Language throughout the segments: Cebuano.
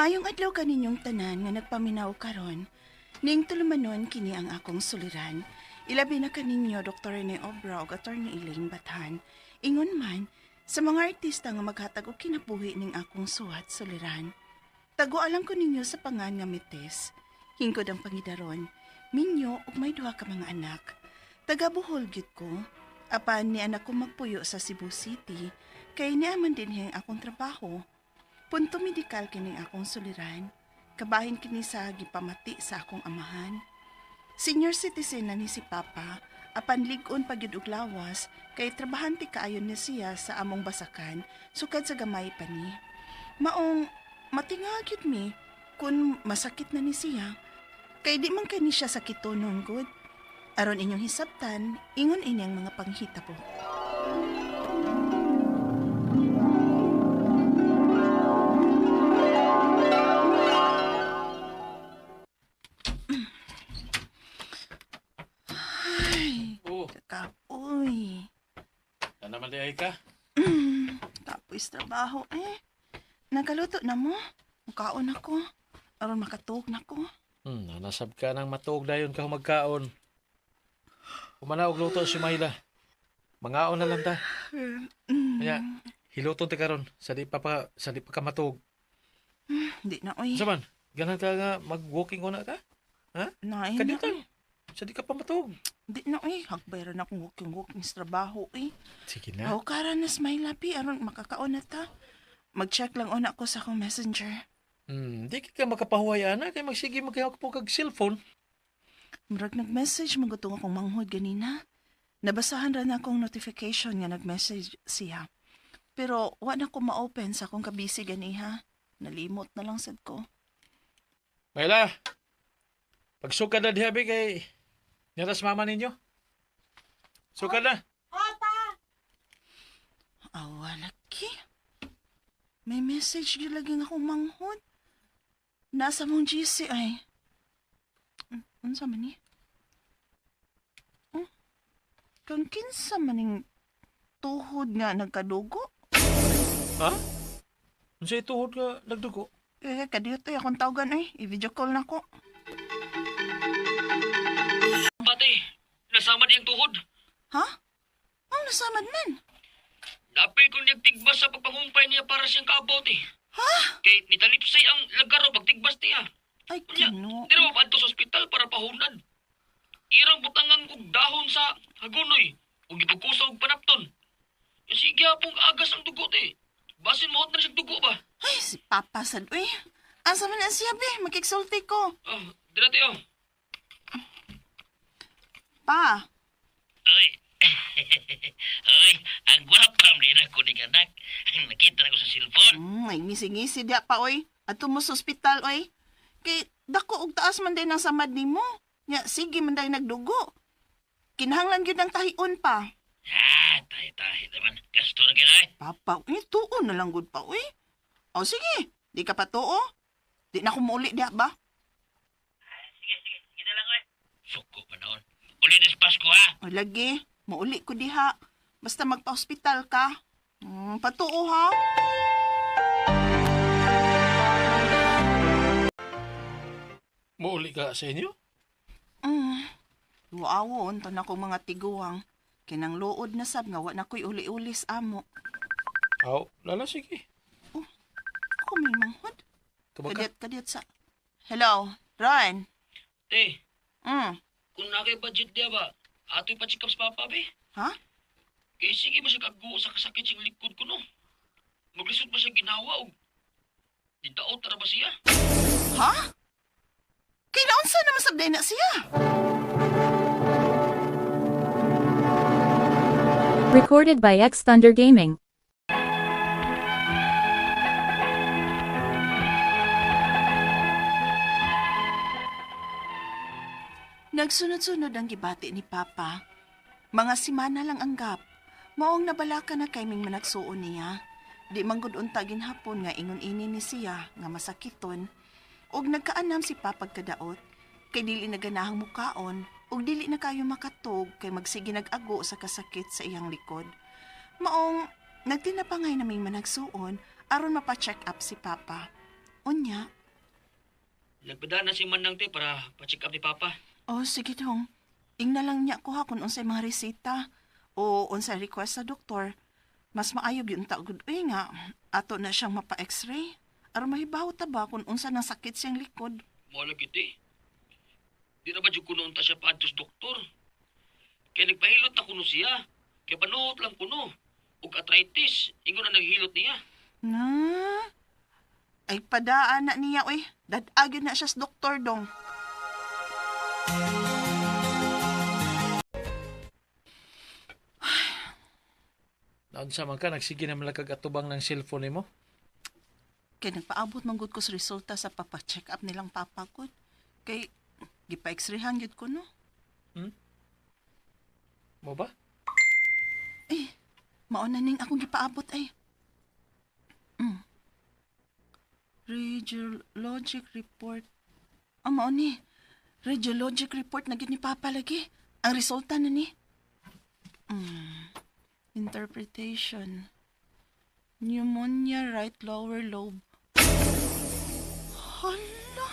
Maayong adlaw kaninyong tanan nga nagpaminaw karon. Ning tulumanon kini ang akong suliran. Ilabi na kaninyo Dr. Rene Obra ug Attorney Elaine Bathan. Ingon man sa mga artista nga maghatag og kinabuhi ning akong suwat suliran. Tago-alam ko ninyo sa pangan nga mites. Hingkod ang pangidaron. Minyo ug may duha ka mga anak. Taga Bohol gyud ko. Apan ni anak ko magpuyo sa Cebu City kay niaman dinhi ang akong trabaho. Punto medikal kining akong suliran. Kabahin kini sa gipamati sa akong amahan. Senior citizen na ni si Papa, apan lig-on pa gyud og lawas kay trabahante kaayo ni siya sa among basakan sukad sa gamay pa ni. Maong matinga gyud mi kun masakit na ni siya kay di man kani siya sakitonon gud. Aron inyong hisabtan, ingon ini ang mga panghitabo. Ay, Oh, kakapoy. na naman di ay ka. Kapoy sa trabaho eh. Nagaluto na mo. Mukaon ako. Aron makatuog na ko. Nanasab ka ng matuog dayon ka humagkaon. Humana og luto si Mayla. Mangaon na lang ta. Kanya, hiluton ta karon sa di pa, sa di pa ka matuog. Di na oy. Sa man, ganahan ka nga mag-walking una ka? Ha? Nain na. Kaditan. Sa di ka pa matuog. Di na oy. Hagbay ra na akong walking-walking sa trabaho eh. Sige na. Aw, kara na smile lapi. Aron makakaon na ta. Mag-check lang una ko sa akong messenger. Di ka makapahuway ana kay magsige magkahawak po kag cellphone. Murag nag-message magutong akong manghod ganina. Nabasahan ra na akong notification nga nag-message siya. Pero wa na ko ma-open sa akong kabisi ganiha. Nalimot na lang sad ko. Mayla, pagsukad na diha be kay niras mama ninyo. Sukad na. Awa laki. May message gyud lagi nga akong manghod. Nasa mong GC ay. Unsa man ni? Oh, kang kinsa maning tuhod nga nagkadugo? Ha? Unsay tuhod nga nagdugo? Eh, kadiyot ay akong tawagan ay. I-video call na ko. Pati, nasama niyang tuhod. Ha? Ang nasamad man? Napil ko niyang tigbas sa pagpangumpay niya para siyang kaabot eh. Ha? Kay nitalipsay ang lagaro pagtigbas niya. Ay, Unya, kino. dira pa adto sa ospital para pahunan. Irang butangan og dahon sa hagunoy ug gipagkusa og panapton. Sige pong agas ang dugo te. Basin mo na siyang dugo ba? Ay, si Papa sad, uy. Asa man ang siya, be? Makiksulti ko. Ah, dira te oh. Pa, Oy. Oy, ang gwapa mo din ako ni anak. Ang nakita na ko sa cellphone. Ay, ngisi-ngisi diya pa, oy. Ato mo sa ospital, oy. Kay, dako og taas man din ang samad nimo. Nya, sige man dahil nagdugo. Kinahanglan gyud ang tahion pa. Ah, tahi-tahi naman. Gasto na kinay. Papa, eh, tuon na lang gud pa, oy. O sige, di ka pa tuo. Di na ko muuli diya ba? Ah, sige, sige. Sige na lang, oy. Suko pa noon. Uli na sa Pasko, ha? O lagi, muuli ko diha. Basta magpa-ospital ka. Patuo ha. Muuli ka sa inyo? Waawo, unta na kong mga tiguang. Kinang luod na sab nga wa na ko'y uli-ulis amo. Aw, lala sige. Ako may manghod. Tubag ka. Kadiyot, kadiyot sa... Hello, Ron. Te, kung na kay budget diya ba, atoy pa check up sa papa be. Ha? Kay sige ba siya kaguo sa kasakit siyang likod ko no. Maglisod ba siya ginawa og didaot ra ba siya? Ha? Kailangan sa naman sabday na siya. Recorded by X Thunder Gaming. Nagsunod-sunod ang gibati ni Papa. Mga simana lang ang gap. Maong nabalaka na kay ming managsuon niya. Di manggod unta ginhapon nga ingon ini ni siya nga masakiton. Og nagkaanam si Papa kadaot. Kay dili na ganahang mukaon ug dili na kayo makatog kay magsige nag-ago sa kasakit sa iyang likod. Maong nagtinapangay naming managsuon aron mapa-check up si Papa. Unya. Nagpadaan na si Manang te para pa-check up ni Papa. Oh, sige dong. Ingna lang niya ko ha kung unsay mga reseta o unsay request sa doktor. Mas maayo gyud ta gud uy nga ato na siyang mapa-x-ray. Aron mahibaw ta ba kung unsa nang sakit siyang likod. Mao lagi te. Di na ba jud kuno unta siya paadto sa doktor? Kay nagpahilot na kuno siya. Kay panuot lang kuno. Ug arthritis, ingon na naghilot niya. Na. Ay padaan na niya uy. Dad-a gyud na siya sa doktor dong. Naunsa man ka nagsige na man lang kag atubang ng cellphone nimo? Kay nagpaabot man gud ko sa resulta sa papa-check up nilang papa ko. Kay gipa-x-rayhan gyud ko no. Mo ba? Eh, mao na ning akong gipaabot ay. Radiologic report. Ah, mao ni. Radiologic report na gyud ni Papa lagi. Ang resulta na ni. Interpretation. Pneumonia right lower lobe. Hala.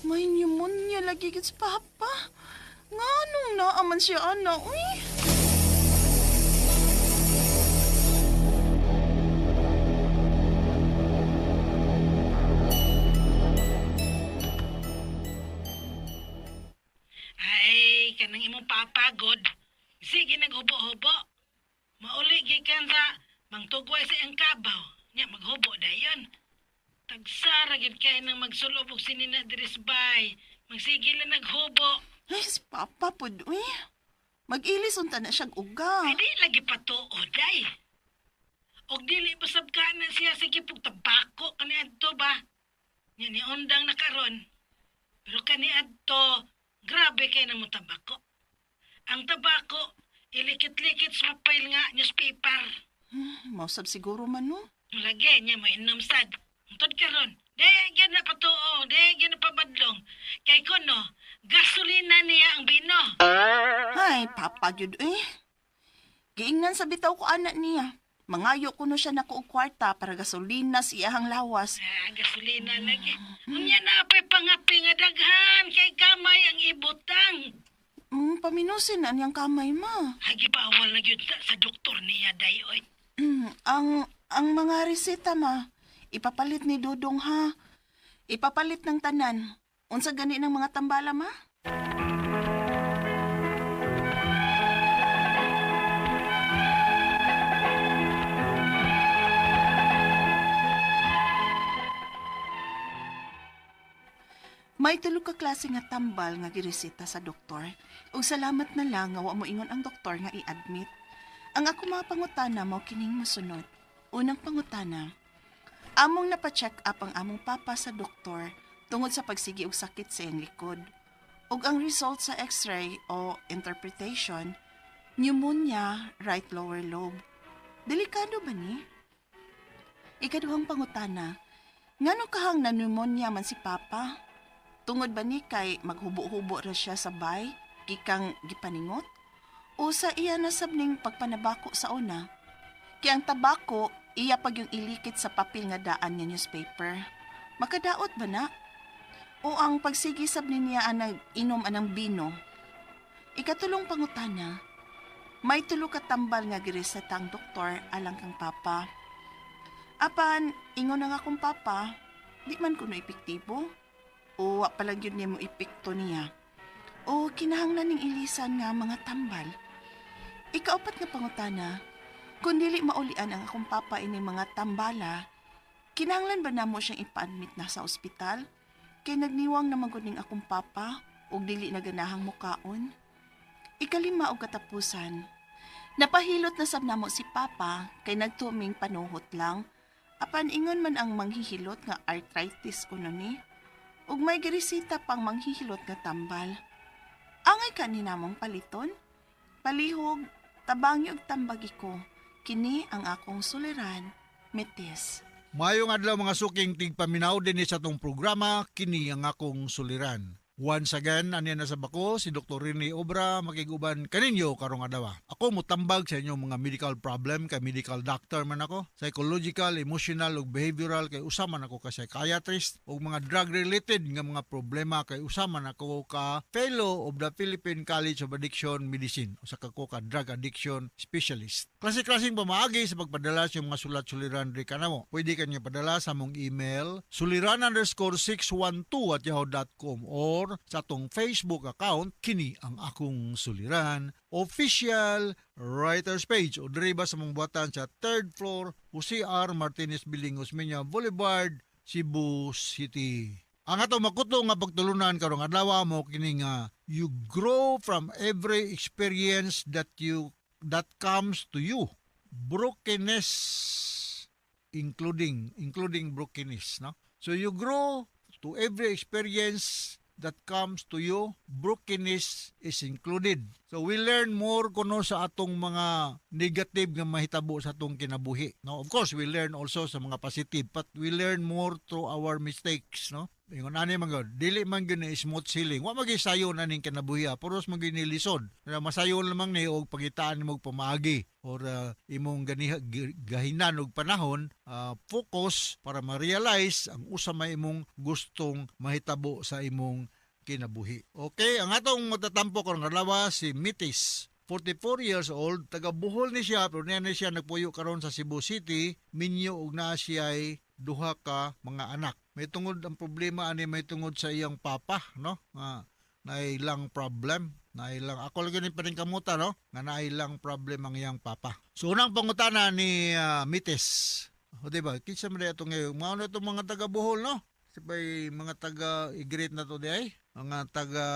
May pneumonia lagi gid si Papa. Nganong naaman siya ana, uy? Ay, kanang imong papagod. Sige, naghubo-hubo. Mauli gikan sa mangtugway sa iyang kabaw. Nya, maghubo dayon. Tagsara gid kay nang magsulob og sinina diri sa bay. Magsige lang naghubo. Ay, si Papa pod, uy. Mag-ilis unta na siyang uga. Ay, di lagi patuod ay. Og dili basab ka na siya sige pug tabako kaniadto ba. Nya ni undang na karon. Pero kaniadto, grabe kay na mo tabako. Ang tabako, ilikit-likit sa papel nga newspaper. Mausab siguro man, no? Lagi niya mo inom sad. Tod karon, di gyud na patuo, di gyud na pabadlong. Kay kuno, gasolina niya ang bino. Ay, Papa gyud, uy. Giingnan sa bitaw ko anak niya. Mangayo kuno siya nako og kwarta para gasolina sa iyahang lawas. Ah, gasolina lagi. Unya na pa'y pangapi nga daghan kay kamay ang ibutang. Paminusin na niyang kamay, ma. Hagi bawal na gyud sa doktor niya day oy. Ang mga reseta, ma. Ipapalit ni Dudong, ha? Ipapalit ng tanan. Unsa gani ng mga tambala, ma? May tulo ka klase nga tambal nga gireseta sa doktor. Ug salamat na lang nga wa mo ingon ang doktor nga i-admit. Ang ako mga pangutana mao kining mosunod. Unang pangutana. Among napa-check up ang among papa sa doktor tungod sa pagsigi og sakit sa iyang likod. Ug ang result sa x-ray o interpretation, pneumonia right lower lobe. Delikado ba ni? Ikaduhang pangutana, ngano kahang na pneumonia man si papa? Tungod ba ni kay maghubo-hubo ra siya sa bay, gikang gipaningot? O sa iya na sab ning pagpanabako sa una? Kay ang tabako, iya pag yung ilikit sa papel nga daan nga newspaper. Makadaot ba na? O ang pagsigi sab ni niya ang nag-inom anang bino? Ikatulong pangutana, may tulo ka tambal nga gireseta ang doktor alang kang papa. Apan, ingon na nga akong papa, di man kuno epektibo. O wa pa lang yun niya mo epekto niya. O kinahanglan ning ilisan nga mga tambal. Ikaupat nga pangutana, kung dili maulian ang akong papa ini mga tambala, kinahanglan ba namo siyang ipa-admit na sa ospital? Kay nagniwang na magud ning akong papa ug dili na ganahang mukaon. Ikalima og katapusan, napahilot na sab namo si papa kay nagtuming panuhot lang. Apan ingon man ang manghihilot nga arthritis kuno ni. Ug may giresita pang manghihilot nga tambal. Angay kani namong paliton? Palihog, tabangi og tambagi ko. Kini ang akong suliran, Metis. Maayong adlaw mga suking tigpaminaw dinhi sa atong programa kini ang akong suliran. Once again, aniya na sa bako, si Dr. Rene Obra, makiguban kaninyo karong adlaw. Ako mutambag sa inyong mga medical problem kay medical doctor man ako. Psychological, emotional ug behavioral kay usa man ako ka psychiatrist, ug mga drug related nga mga problema kay usa man ako ka fellow of the Philippine College of Addiction Medicine. Usa ka ko ka drug addiction specialist. Klase-klaseng pamaagi sa pagpadala sa inyong mga sulat suliran diri kanamo. Pwede kanyo padala sa among email suliran_612@yahoo.com or sa atong Facebook account, kini ang akong suliran official writers page, o diri ba sa mong buhatan sa third floor, UCR Martinez Building, Osmeña Boulevard, Cebu City. Ang ato makuto nga pagtulunan karong adlaw mo kini nga you grow from every experience that comes to you. Brokenness including brokenness, no? So you grow to every experience that comes to you, brokenness is included. So we learn more kuno sa atong mga negative nga mahitabo sa atong kinabuhi. No, of course we learn also sa mga positive, but we learn more through our mistakes, no? Ingon ani man gud, dili man gyud ni smooth sailing. Wa man sayo na ning kinabuhi, ah. Puros man gyud ni lisod. Kaya masayon lamang ni og pangitaan nimo og pamaagi or imong ganiha, gahinan og panahon, focus para ma-realize ang usa may imong gustong mahitabo sa imong kinabuhi. Okay, ang atong matatampo karong adlaw si Mitis. 44 years old, taga Bohol ni siya, pero niya ni siya nagpuyo karon sa Cebu City, minyo og naa siya'y duha ka mga anak. May tungod ang problema ani may tungod sa iyang papa, no? Nga naay lung problem, naay lung ako lagi ni paningkamuta, no? Nga naay lung problem ang iyang papa. So unang pangutana ni Mitis. O di ba? Kinsa man ato ngayon? Mao na itong mga taga Bohol, no? Sibay mga taga i-greet na to di ay. Mga taga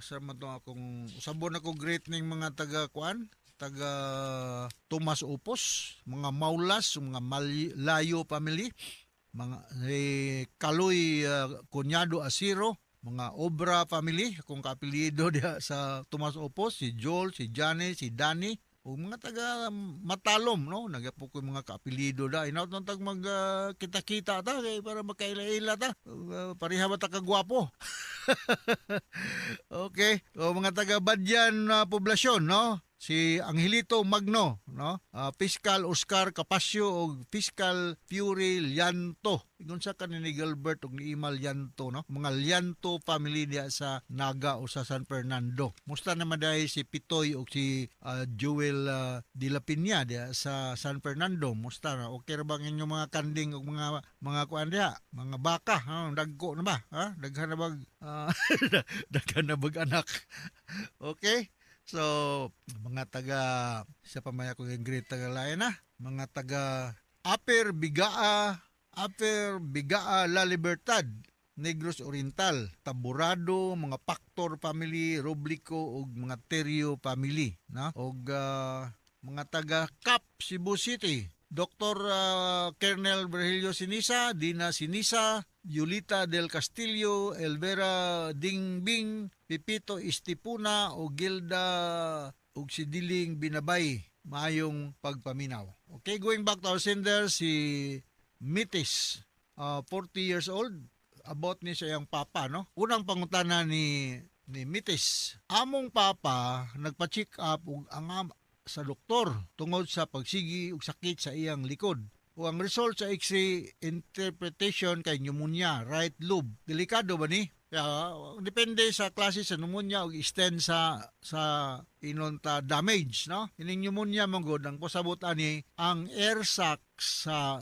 sa man to akong sabon ako greet ning mga taga kuan, taga Tomas Opos, mga Maulas, mga Malayo family, mga si Kaloy Cunyado Asiro, mga Obra family, akong kaapelyido diha sa Tomas Opos, si Joel, si Johnny, si Danny, o mga taga Matalom, no? Nagapo ko yung mga kaapelyido da. Inaot nang tag mag kita-kita ta kay para makaila-ila ta. Pareha ba ta kagwapo? Okay. O mga taga Badyan poblasyon, no? Si Angelito Magno, no? Fiscal Oscar Capasio o Fiscal Fury Lianto. Ingon sa kanin ni Gilbert ug ni Imal Lianto, no? Mga Lianto family diya sa Naga o sa San Fernando. Musta naman dahil si Pitoy o si Joel De La Peña diya sa San Fernando. Musta na? Okay ra bang inyong mga kanding o mga kuan diha? Mga baka, ha? Dagko na ba? Ha? Daghan na bag anak? Okay? So, mga taga sa pamaya ko yung great taga lain na, mga taga Upper Bigaa, Upper Bigaa La Libertad, Negros Oriental, Taburado, mga Pactor family, Roblico ug mga Terio family, no? Og mga taga Cap Cebu City, Dr. Colonel Virgilio Sinisa, Dina Sinisa, Yulita del Castillo, Elvera Dingbing, Pipito Estipuna o Gilda ug si Diling Binabay. Maayong pagpaminaw. Okay, going back to our sender, si Mitis, 40 years old, about ni sa iyang papa, no? Unang pangutana ni Mitis, among papa nagpa-check up ug ang sa doktor tungod sa pagsigi ug sakit sa iyang likod. O ang result sa X-ray interpretation kay pneumonia, right lobe. Delikado ba ni? Kaya, depende sa klase sa pneumonia ug extent sa inonta damage, no? Ining pneumonia man gud ang pasabot ani ang air sac sa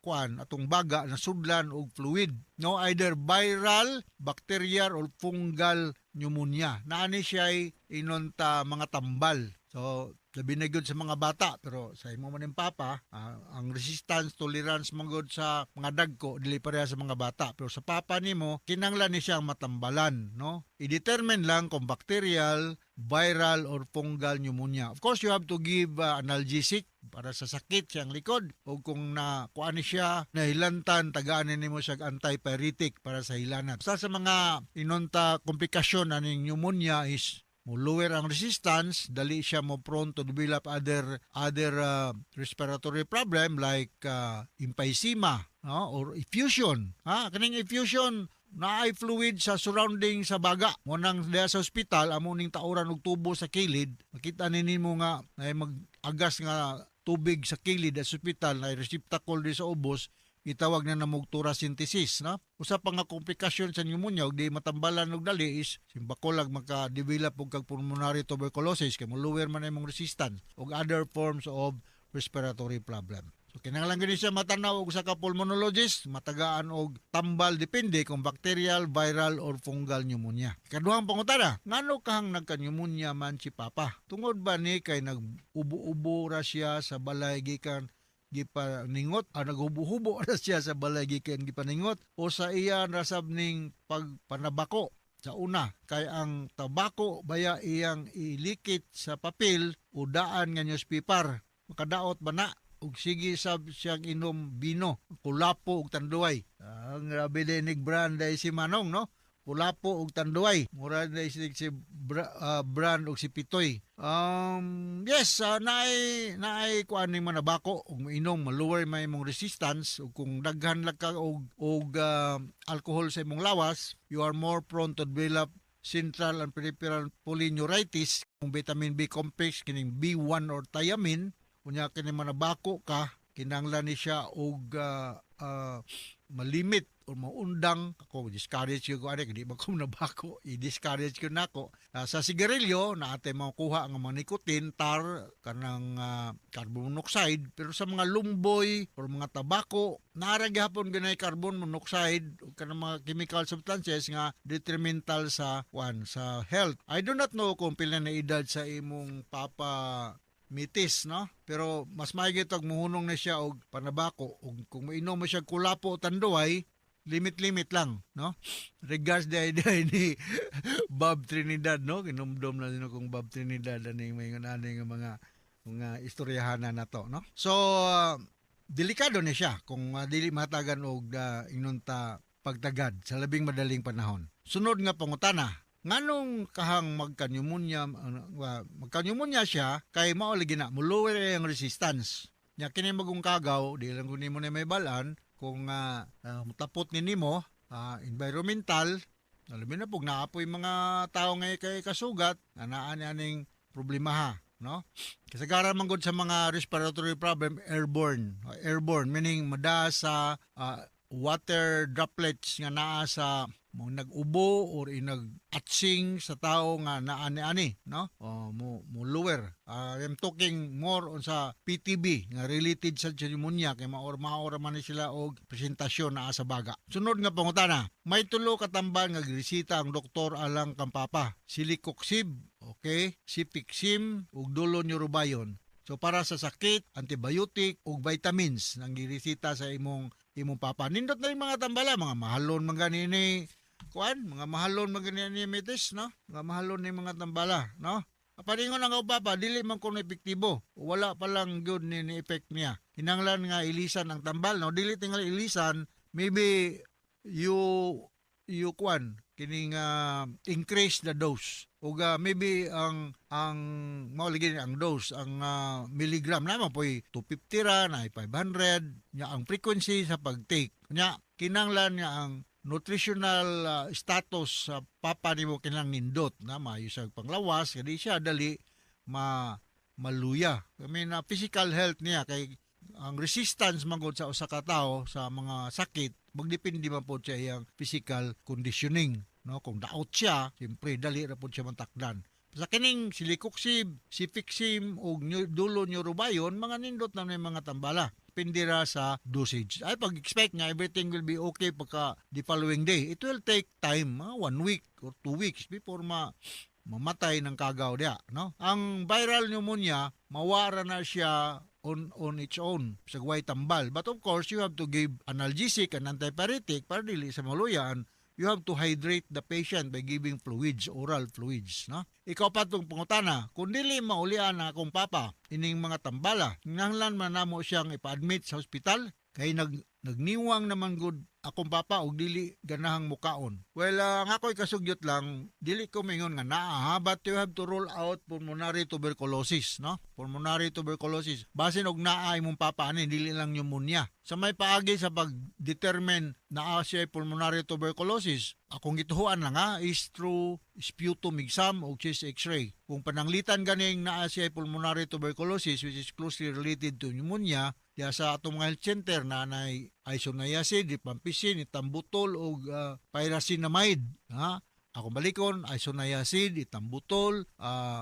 kuan atong baga na sudlan og fluid, no? Either viral, bacterial or fungal pneumonia. Naani siya inonta mga tambal. So labi na gyud sa mga bata, pero sa imo man papa, ang resistance tolerance man gud sa mga dagko dili pareha sa mga bata, pero sa papa nimo kinahanglan ni siyang matambalan, no? I-determine lang kung bacterial, viral or fungal pneumonia. Of course you have to give analgesic para sa sakit siyang likod, o kung na kuan ni siya nahilantan, tagaan nimo siya antipyretic para sa hilanat. Sa mga inonta komplikasyon aning pneumonia is mo lower ang resistance, dali siya mo prone to develop other respiratory problem like emphysema, no? Or effusion. Ha, kaning effusion Naay fluid sa surrounding sa baga. Mo nang diha sa ospital amo ning tauran og tubo sa kilid, makita ni nimo nga ay mag-agas nga tubig sa kilid sa ospital, na receptacle di sa ubos, gitawag na namog thoracentesis, no? Usa pa nga komplikasyon sa pneumonia ug di matambalan og dali is simbakolag maka-develop og kag pulmonary tuberculosis kay mo-lower man imong resistance ug other forms of respiratory problem. So kinahanglan gani siya matanaw og usa ka pulmonologist, matagaan og tambal depende kung bacterial, viral or fungal pneumonia. Kaduhang pangutana, ngano kahang nagka-pneumonia man si Papa? Tungod ba ni kay nag-ubo-ubo ra siya sa balay gikan gipaningot, naghubo-hubo ra siya sa balay gikan gipaningot, o sa iya rasab ning pagpanabako sa una, kay ang tabako baya iyang ilikit sa papel o daan nga newspaper, makadaot ba na? Ug sige sab siyang inom bino, kulapo ug Tanduay? Ang grabe din nig brand ay si Manong, no? Kulapo ug Tanduay, mura na si brand ug si Pitoy. Yes, naay kuan ning manabako ug mainom, ma-lower may imong resistance, ug kung daghan lang ka og alcohol sa imong lawas, you are more prone to develop central and peripheral polyneuritis. Kung vitamin B complex kining B1 or thiamine, unya kini manabako ka, kinahanglan ni siya og malimit o maundang. Ako, discourage ko ani, di ba ko nabako, i-discourage ko nako. Sa sigarilyo naatay makuha ang mga nicotine, tar, kanang carbon monoxide, pero sa mga lumboy or mga tabako naara gihapon ganay carbon monoxide o kanang mga chemical substances nga detrimental sa kwan, sa health. I do not know kung pila na edad sa imong papa, mitis, no? Pero mas maigi tag muhunong na siya og panabako, ug kung mainom mo siya kulapo o Tanduay, limit-limit lang, no? Regards di ay ni Bob Trinidad, no? Kinumdum na din kung Bob Trinidad ani may ani nga mga istoryahanan na to, no? So delikado ni siya kung dili matagan og inunta pagtagad sa labing madaling panahon. Sunod nga pangutana, nganong kahang magka-pneumonia siya? Kay mao lagi na mo-lower ang resistance nya. Kini magong kagaw, di lang kung nimo na may balan kung mutapot ni nimo environmental, alam na pug naapoy mga tao ngay kay kasugat na naa ni aning problema ha, no? Kasagaran man gud sa mga respiratory problem airborne. Airborne meaning mada sa water droplets nga naa sa mo nag-ubo or inag-atsing sa tao nga naa ni ani, no? O mo lower. I'm talking more on sa PTB nga related sa pneumonia kay maor maora man ni sila og presentasyon naa sa baga. Sunod nga pangutana, may tulo ka tambal nga giresita ang doktor alang kang papa: celecoxib, okay, cefixime ug dolo-Neurobion. So para sa sakit, antibiotic ug vitamins nang giresita sa imong papa. Nindot na yung mga tambala, mga mahalon man gani ni kuan, mga mahalon man gani ni mitis, no? Mga mahalon ni mga tambala, no? Paningon ang papa, dili man kuno epektibo. Wala pa lang gyud ni effect niya. Kinahanglan nga ilisan ang tambal, no? Dili tingali ilisan, maybe you kuan kining increase the dose ug maybe ang mao lagi ang dose, ang milligram naman poy 250 ra na 500 nya, ang frequency sa pag-take nya. Kinahanglan nga ang nutritional status sa papa nimo kinahanglan nindot na maayo sa panglawas kay di siya dali ma maluya. I mean, physical health niya, kay ang resistance man gud sa usa ka tawo sa mga sakit magdepende man pod sa iyang physical conditioning, no? Kung daot siya, siyempre dali ra pod siya matakdan. Sa kining celecoxib, cefixime ug dolo-Neurobion, mga nindot na may mga tambala, depende ra sa dosage. Ay pag-expect nga everything will be okay pagka the following day. It will take time, mga 1 week or 2 weeks before ma mamatay ng kagaw diya, no? Ang viral pneumonia, mawara na siya on its own sa way tambal. But of course, you have to give analgesic and antipyretic para dili sa maluyan. You have to hydrate the patient by giving fluids, oral fluids, no? Ikaw pa tong pangutana, kung dili maulian na akong papa ining mga tambala, kinahanglan man namo siyang ipa-admit sa ospital kay nag Nagniwang naman gud akong papa og dili ganahang mukaon. Well, ang ako'y kasugyot lang, dili ko mingon nga naa ha, but you have to rule out pulmonary tuberculosis, no? Pulmonary tuberculosis. Basin og naa imong papa ani, dili lang pneumonia. Sa may paagi sa pag-determine naa siya pulmonary tuberculosis, akong gituhuan lang ha, is through sputum exam o chest x-ray. Kung pananglitan ganing naa siya pulmonary tuberculosis, which is closely related to pneumonia, diya sa atong mga health center na nay isoniazid, rifampicin, ethambutol o pyrazinamide, ha? Akong balikon, isoniazid, ethambutol,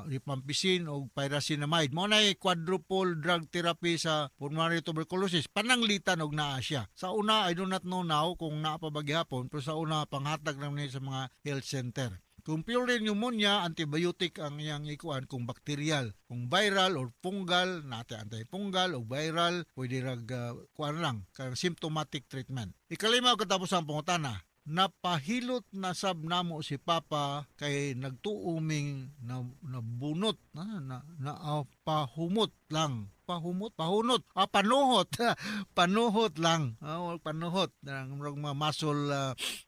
rifampicin o pyrazinamide. Mao na quadruple drug therapy sa pulmonary tuberculosis. Pananglitan og naa siya. Sa una, I do not know now kung naa pa ba gihapon, pero sa una, panghatag lang ni sa mga health center. Kung pure pneumonia, antibiotic ang iyang ikuan kung bacterial. Kung viral or fungal, nate antifungal o viral, pwede rag kuan lang, kang symptomatic treatment. Ikalima katapos ang pangutana, napahilot na sab namo si Papa kay nagtuuming na nabunot na na, na pahumot lang, pahumot, pahunot, panuhot, panuhot lang, panuhot ng mga muscle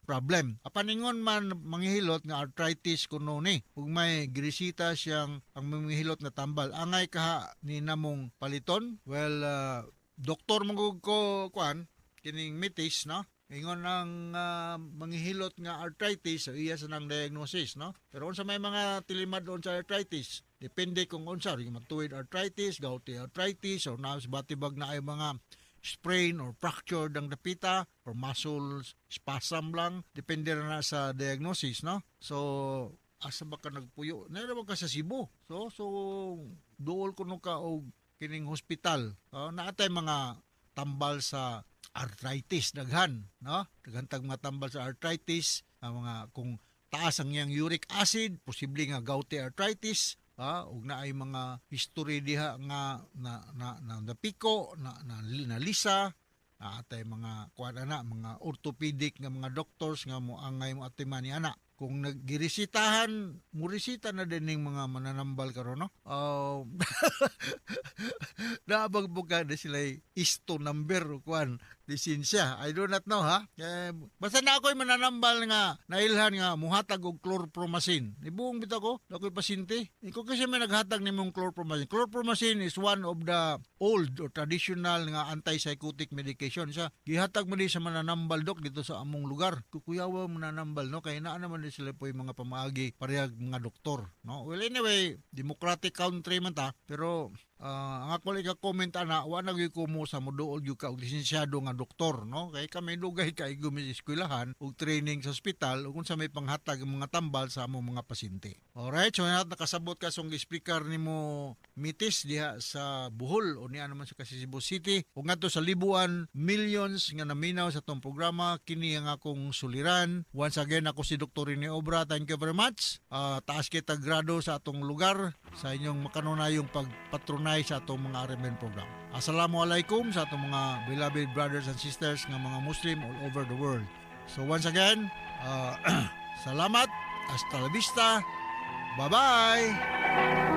problem. Apan ingon man manghihilot nga arthritis kuno ni, ug may giresita siyang ang manghihilot nga tambal, angay kaha ni namong paliton. Well, doktor man ko kuan kining mitis, no? Ingon ang manghihilot nga arthritis, so iya sa nang diagnosis, no? Pero unsa may mga tilimad doon sa arthritis, depende kung unsa, rheumatoid arthritis, gouty arthritis, or na batibag na ay mga sprain or fracture ng dapita or muscle spasm lang, depende na sa diagnosis, no? So asa ba ka nagpuyo? Naira ba ka sa Cebu? So duol kuno ka og kining hospital. Naatay mga tambal sa arthritis, daghan, no? Daghan tag mga tambal sa arthritis, ang mga kung taas ang iyang uric acid, posible nga gouty arthritis, ug naay mga history diha nga na na na napiko, na na, na lisa, naatay mga kuan ana, mga orthopedic nga mga doctors nga mo angay mo atiman ni ana. Kung naggiresitahan, muresita na din ning mga mananambal karon, no? Naabag po ka na sila isto number o kuan lisensya. I do not know ha. Eh, basta na ako'y mananambal nga nailhan nga muhatag og chlorpromazine. Ibuong bitaw ko, ako'y pasyente. Ikaw kasi may naghatag nimong chlorpromazine. Chlorpromazine is one of the old or traditional nga antipsychotic medication. Sa gihatag mo ni sa mananambal, dok, dito sa among lugar. Kukuyawa mananambal, no, kay naa naman ni sila po yung mga pamaagi parehag mga doktor, no? Well, anyway, democratic country man ta, pero ang ako lang ka-comment ana, wa na gyud ko mo sa moduol gyud ka og lisensyado nga doktor, no? Kay kami dugay kay gumi sa eskwelahan ug training sa ospital ug unsa may panghatag ang mga tambal sa among mga pasyente. Alright, so nakasabot ka song speaker nimo mitis diha sa Bohol o niya naman sa Cebu City ug ngadto sa Libuan, millions nga naminaw sa atong programa, kini ang akong suliran. Once again, ako si Dr. Rene Obra. Thank you very much. Taas kita grado sa atong lugar sa inyong makanunayong pagpatronay sa atong mga RMN program. Assalamualaikum sa atong mga beloved brothers and sisters nga mga Muslim all over the world. So once again, salamat. Hasta la vista. Bye-bye.